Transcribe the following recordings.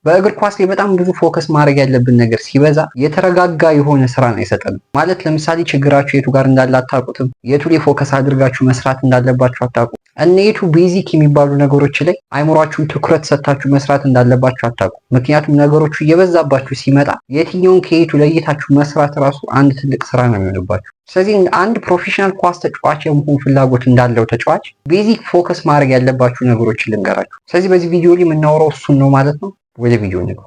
በእግር ኳስ ላይ በጣም ብዙ focus ማድረግ ያለብን ነገር ሲበዛ የተረጋጋ የሆነ ስራ ነው አይሰጠንም። ማለት ለምሳሌ ችግራችሁ የቱ ጋር እንዳለ አታውቁትም። የቱ ላይ focus አድርጋችሁ መስራት እንዳለባችሁ አታውቁም። እነ የቱ basic የሚባሉ ነገሮች ላይ አይምሯችሁን ትኩረት ሰጥታችሁ መስራት እንዳለባችሁ አታውቁም። ምክንያቱም ነገሮቹ እየበዛባችሁ ሲመጣ የትኛውን ከየቱ ለይታችሁ መስራት ራሱ አንድ ትልቅ ስራ ነው የሚሆንባችሁ። ስለዚህ አንድ professional ኳስ ተጫዋች የመሆን ፍላጎት እንዳለው ተጫዋች basic focus ማድረግ ያለባችሁ ነገሮችን ልንገራችሁ። ስለዚህ በዚህ ቪዲዮ ላይ የምናወራው እሱን ነው ማለት ነው። ወደ ቪዲዮ እንግባ።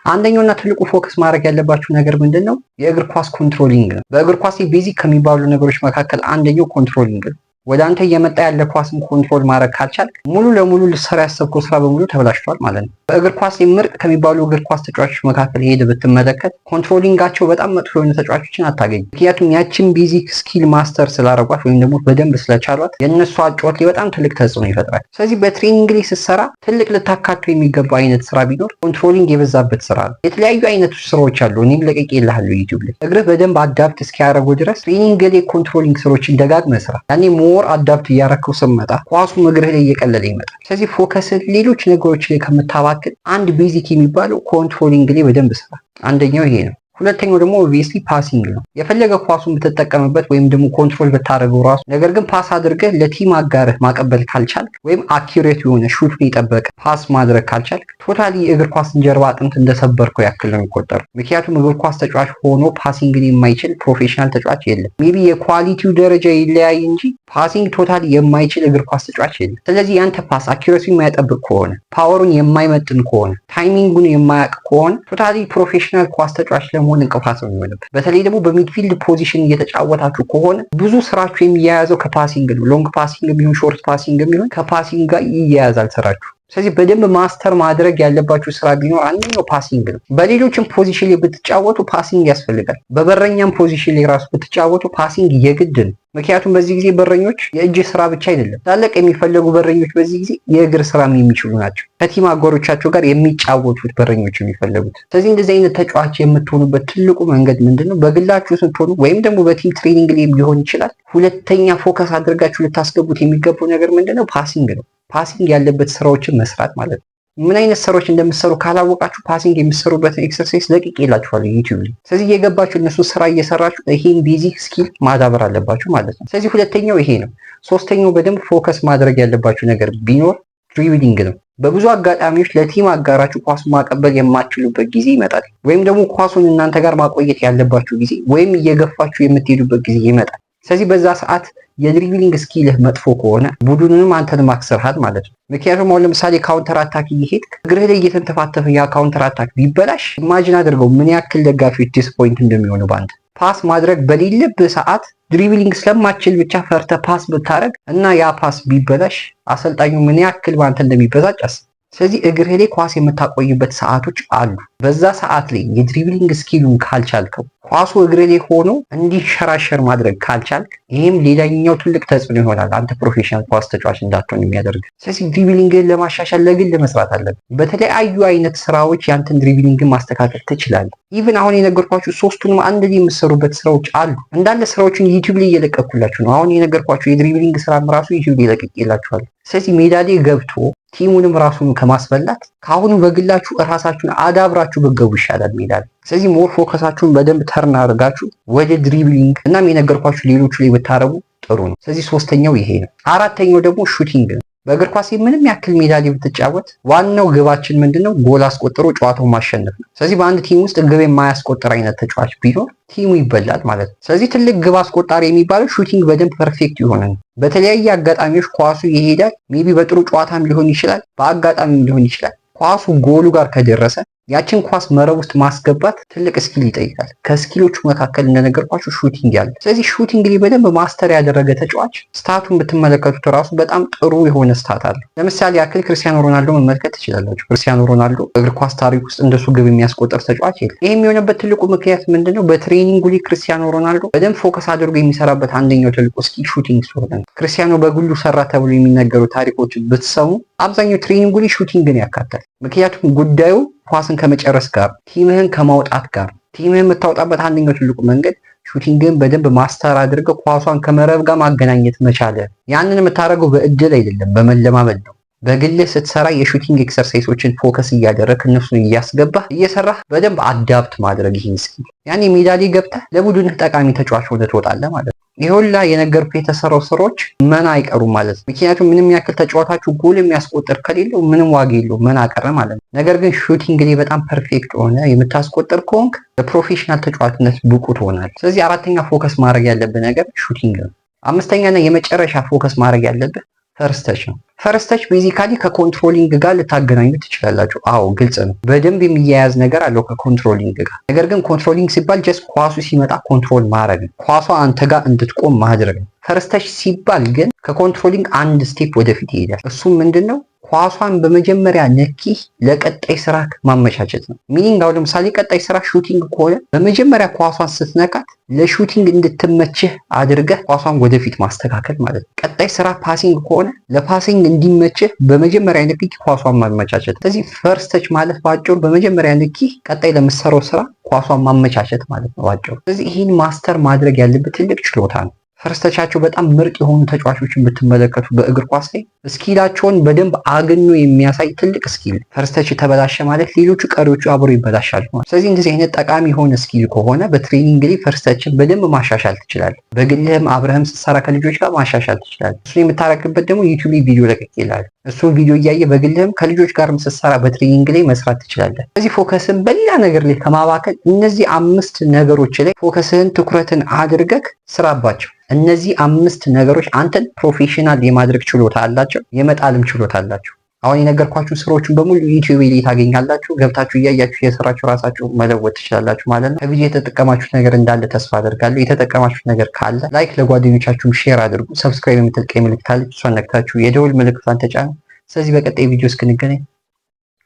አንደኛውና ትልቁ focus ማድረግ ያለባችሁ ነገር ምንድን ነው? የእግር ኳስ controlling ነው። በእግር ኳስ basic ከሚባሉ ነገሮች መካከል አንደኛው controlling ነው። ወደ አንተ እየመጣ ያለ ኳስን control ማድረግ ካልቻልክ ሙሉ ለሙሉ ልትሰራ ያሰብከው ስራ በሙሉ ተበላሽቷል ማለት ነው። በእግር ኳስ ምርጥ ከሚባሉ እግር ኳስ ተጫዋቾች መካከል ሄደህ ብትመለከት controlling ኣቸው በጣም መጥፎ የሆነ ተጫዋቾችን አታገኝም። ምክንያቱም ያችን basic skill master ስላረጓት ወይም ደግሞ በደንብ ስለቻሏት የእነሱ አጨዋወት ላይ በጣም ትልቅ ተጽዕኖ ይፈጥራል። ስለዚህ በ training ላይ ስትሰራ ትልቅ ልታካትተው የሚገባ አይነት ስራ ቢኖር controlling የበዛበት ስራ ነው። የተለያዩ አይነት ስራዎች አሉ። እኔም ለቅቄልሃለሁ YouTube ላይ። እግርህ በደንብ adapt እስኪያደርጉ ድረስ training ላይ controlling ስራዎችን ደጋግመህ ስራ። ያኔ more adapt እያረከው ስትመጣ ኳሱም እግርህ ላይ እየቀለለ ይመጣል። ስለዚህ focus ሌሎች ነገሮች ላይ ከምታባክን አንድ basic የሚባለው controlling ላይ በደንብ ስራ። አንደኛው ይሄ ነው። ሁለተኛው ደግሞ obviously passing ነው። የፈለገ ኳሱን ብትጠቀምበት ወይም ደግሞ control ብታደርገው ራሱ ነገር ግን pass አድርገህ ለ team አጋርህ ማቀበል ካልቻልክ ወይም accurate የሆነ shoot ኡን የጠበቀ pass ማድረግ ካልቻልክ totally የእግር ኳስን ጀርባ አጥንት እንደሰበርከው ያክል ነው የሚቆጠረው። ምክንያቱም እግር ኳስ ተጫዋች ሆኖ passing ን የማይችል professional ተጫዋች የለም። Maybe የ quality ው ደረጃ ይለያይ እንጂ passing totally የማይችል እግር ኳስ ተጫዋች የለም። ስለዚህ ያንተ pass accuracy የማይጠብቅ ከሆነ፣ power ኡን የማይመጥን ከሆነ፣ timing ኡን የማያውቅ ከሆነ totally professional ኳስ ተጫዋች ለመሆን እንቅፋት ነው የሚሆንብህ። በተለይ ደግሞ በ midfield position እየተጫወታችሁ ከሆነ ብዙ ስራችሁ የሚያያዘው ከ passing ነው። Long passing የሚሆን short passing የሚሆን ከ passing ጋር ይያያዛል ስራችሁ። ስለዚህ በደንብ master ማድረግ ያለባችሁ ስራ ቢኖር አንደኛው passing ነው። በሌሎችም position ላይ ብትጫወቱ passing ያስፈልጋል። በበረኛም position ላይ ራሱ ብትጫወቱ passing የግድ ነው። ምክንያቱም በዚህ ጊዜ በረኞች የእጅ ስራ ብቻ አይደለም፣ ታላቅ የሚፈለጉ በረኞች በዚህ ጊዜ የእግር ስራም የሚችሉ ናቸው። ከ team አጋሮቻቸው ጋር የሚጫወቱት በረኞች የሚፈለጉት። ስለዚህ እንደዚህ አይነት ተጫዋች የምትሆኑበት ትልቁ መንገድ ምንድን ነው? በግላችሁ ስትሆኑ ወይም ደግሞ በ team training ላይ ሊሆን ይችላል። ሁለተኛ focus አድርጋችሁ ልታስገቡት የሚገባው ነገር ምንድን ነው? Passing ነው። Passing ያለበት ስራዎችን መስራት ማለት ነው። ምን አይነት ስራዎች እንደምትሰሩ ካላወቃችሁ passing የምትሰሩበትን exercise ለቅቄላችኋለሁ YouTube ላይ። ስለዚህ እየገባችሁ እነሱ ስራ እየሰራችሁ ይሄን basic skill ማዳበር አለባችሁ ማለት ነው። ስለዚህ ሁለተኛው ይሄ ነው። ሶስተኛው በደንብ focus ማድረግ ያለባችሁ ነገር ቢኖር dribbling ነው። በብዙ አጋጣሚዎች ለ team አጋራችሁ ኳሱን ማቀበል የማትችሉበት ጊዜ ይመጣል። ወይም ደግሞ ኳሱን እናንተ ጋር ማቆየት ያለባችሁ ጊዜ ወይም እየገፋችሁ የምትሄዱበት ጊዜ ይመጣል። ስለዚህ በዛ ሰዓት የ dribbling skill ህ መጥፎ ከሆነ ቡድኑንም አንተን አክስረሃል ማለት ነው። ምክንያቱም አሁን ለምሳሌ counter attack እየሄድክ እግርህ ላይ እየተንተፋተፈ ያ counter attack ቢበላሽ imagine አድርገው ምን ያክል ደጋፊዎች disappoint እንደሚሆኑ በአንተ። Pass ማድረግ በሌለብህ ሰዓት dribbling ስለማትችል ብቻ ፈርተህ pass ብታደርግ እና ያ pass ቢበላሽ አሰልጣኙ ምን ያክል በአንተ እንደሚበሳጭ አስብ። ስለዚህ እግርህ ላይ ኳስ የምታቆይበት ሰዓቶች አሉ። በዛ ሰዓት ላይ የ dribbling skill ኡን ካልቻልከው፣ ኳሱ እግርህ ላይ ሆኖ እንዲሸራሸር ማድረግ ካልቻልክ፣ ይህም ሌላኛው ትልቅ ተጽዕኖ ይሆናል አንተ professional ኳስ ተጫዋች እንዳትሆን የሚያደርግ። ስለዚህ dribbling ን ለማሻሻል ለግል መስራት አለብህ። በተለያዩ አይነት ስራዎች ያንተን dribbling ን ማስተካከል ትችላለህ። Even አሁን የነገርኳችሁ ሶስቱንም አንድ ላይ የምትሰሩበት ስራዎች አሉ። እንዳለ ስራዎችን YouTube ላይ እየለቀኩላችሁ ነው። አሁን የነገርኳችሁ የ dribbling ስራም ራሱ YouTube ላይ ለቅቄላችኋለሁ። ስለዚህ ሜዳ ላይ ገብቶ team ኡንም ራሱን ከማስበላት ከአሁኑ በግላችሁ እራሳችሁን አዳብራችሁ ብትገቡ ይሻላል ሜዳ ላይ። ስለዚህ more focus ኣችሁን በደንብ turn አድርጋችሁ ወደ dribbling እናም የነገርኳችሁ ሌሎቹ ላይ ብታረጉ ጥሩ ነው። ስለዚህ ሶስተኛው ይሄ ነው። አራተኛው ደግሞ shooting ነው። በእግር ኳስ ምንም ያክል ሜዳ ላይ ብትጫወት ዋናው ግባችን ምንድነው? ጎል አስቆጥሮ ጨዋታውን ማሸነፍ ነው። ስለዚህ በአንድ team ውስጥ ግብ የማያስቆጥር አይነት ተጫዋች ቢኖር team ኡ ይበላል ማለት ነው። ስለዚህ ትልቅ ግብ አስቆጣሪ የሚባለው shooting በደንብ perfect የሆነ ነው። በተለያየ አጋጣሚዎች ኳሱ ይሄዳል። Maybe በጥሩ ጨዋታም ሊሆን ይችላል፣ በአጋጣሚም ሊሆን ይችላል። ኳሱ ጎሉ ጋር ከደረሰ ያችን ኳስ መረብ ውስጥ ማስገባት ትልቅ skill ይጠይቃል። ከ skill ኦቹ መካከል እንደነገርኳችሁ shooting ያለ። ስለዚህ shooting ላይ በደንብ master ያደረገ ተጫዋች stat ኡን ብትመለከቱት ራሱ በጣም ጥሩ የሆነ stat አለ። ለምሳሌ ያክል ክርስቲያኖ ሮናልዶ መመልከት ትችላላችሁ። ክርስቲያኖ ሮናልዶ እግር ኳስ ታሪክ ውስጥ እንደሱ ግብ የሚያስቆጥር ተጫዋች የለም። ይህ የሚሆነበት ትልቁ ምክንያት ምንድነው? በ training ኡ ላይ ክርስቲያኖ ሮናልዶ በደንብ focus አድርጎ የሚሰራበት አንደኛው ትልቁ skill shooting ስለሆነ ነው። ክርስቲያኖ በግሉ ሰራ ተብሎ የሚነገሩ ታሪኮች ብትሰሙ አብዛኛው training ኡ ላይ shooting ን ያካታል። ምክንያቱም ጉዳዩ ኳስን ከመጨረስ ጋር፣ team ህን ከማውጣት ጋር፣ team ህን የምታወጣበት አንደኛው ትልቁ መንገድ Shooting ን በደንብ master አድርገህ ኳሷን ከመረብ ጋር ማገናኘት መቻል። ያንን የምታደርገው በእድል አይደለም፣ በመለማመድ ነው። በግልህ ስትሰራ የ shooting exercise ኦችን focus እያደረግክ፣ እነሱን እያስገባህ እየሰራህ በደንብ adapt ማድረግ ይህን skill። ያኔ ሜዳ ላይ ገብተህ ለቡድንህ ጠቃሚ ተጫዋች ሆነህ ትወጣለህ ማለት ነው። ይህ ሁላ የነገርኩህ የተሰራው ስራዎች መና አይቀሩም ማለት ነው። ምክንያቱም ምንም ያክል ተጫዋታችሁ ጎል የሚያስቆጥር ከሌለው ምንም ዋጋ የለውም፣ መና ቀረ ማለት ነው። ነገር ግን shooting ላይ በጣም perfect ሆነህ የምታስቆጥር ከሆንክ ለ professional ተጫዋችነት ብቁ ትሆናለህ። ስለዚህ አራተኛ focus ማድረግ ያለብህ ነገር shooting ነው። አምስተኛና የመጨረሻ focus ማድረግ ያለብህ first touch ነው። First touch basically ከ controlling ጋር ልታገናኙ ትችላላችሁ። አዎ፣ ግልጽ ነው። በደንብ የሚያያዝ ነገር አለው ከ controlling ጋር። ነገር ግን controlling ሲባል just ኳሱ ሲመጣ control ማድረግ ነው። ኳሷ አንተ ጋር እንድትቆም ማድረግ ነው። First touch ሲባል ግን ከ controlling አንድ step ወደፊት ይሄዳል። እሱም ምንድን ነው? ኳሷን በመጀመሪያ ንክኪ ለቀጣይ ስራ ማመቻቸት ነው። Meaning አሁን ለምሳሌ ቀጣይ ስራ shooting ከሆነ በመጀመሪያ ኳሷን ስትነካት ለ shooting እንድትመችህ አድርገህ ኳሷን ወደፊት ማስተካከል ማለት ነው። ቀጣይ ስራ passing ከሆነ ለ passing እንዲመችህ በመጀመሪያ ንክኪ ኳሷን ማመቻቸት። ስለዚህ first touch ማለት በአጭሩ በመጀመሪያ ንክኪ ቀጣይ ለምትሰራው ስራ ኳሷን ማመቻቸት ማለት ነው ባጭሩ። ስለዚህ ይህን master ማድረግ ያለብህ ትልቅ ችሎታ ነው። First touch ኣቸው በጣም ምርጥ የሆኑ ተጫዋቾችን ብትመለከቱ በእግር ኳስ ላይ skill ኣቸውን በደንብ አግኖ የሚያሳይ ትልቅ skill። First touch ተበላሸ ማለት ሌሎቹ ቀሪዎቹ አብሮ ይበላሻሉ። ስለዚህ እንደዚህ አይነት ጠቃሚ የሆነ skill ከሆነ በ training ላይ first touch ን በደንብ ማሻሻል ትችላለህ። በግልህም አብረህም ስትሰራ ከልጆች ጋር ማሻሻል ትችላለህ። እሱን የምታረግበት ደግሞ YouTube ላይ ቪዲዮ ለቅቄልሃለሁ። እሱን ቪዲዮ እያየ በግልህም ከልጆች ጋርም ስትሰራ በ training ላይ መስራት ትችላለህ። ስለዚህ focus ን በሌላ ነገር ላይ ከማባከን እነዚህ አምስት ነገሮች ላይ focus ህን፣ ትኩረትን አድርገህ ስራባቸው። እነዚህ አምስት ነገሮች አንተን professional የማድረግ ችሎታ አላቸው፣ የመጣልም ችሎታ አላቸው። አሁን የነገርኳችሁ ስራዎችን በሙሉ YouTube ላይ ታገኛላችሁ። ገብታችሁ እያያችሁ እየሰራችሁ ራሳችሁ መለወጥ ትችላላችሁ ማለት ነው። ከቪዲዮ የተጠቀማችሁት ነገር እንዳለ ተስፋ አደርጋለሁ። የተጠቀማችሁት ነገር ካለ like፣ ለጓደኞቻችሁም share አድርጉ። Subscribe የምትል ቀይ ምልክት አለች፣ እሷን ነክታችሁ የደወል ምልክቷን ተጫኑ። ስለዚህ በቀጣይ ቪዲዮ እስክንገናኝ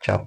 ቻው።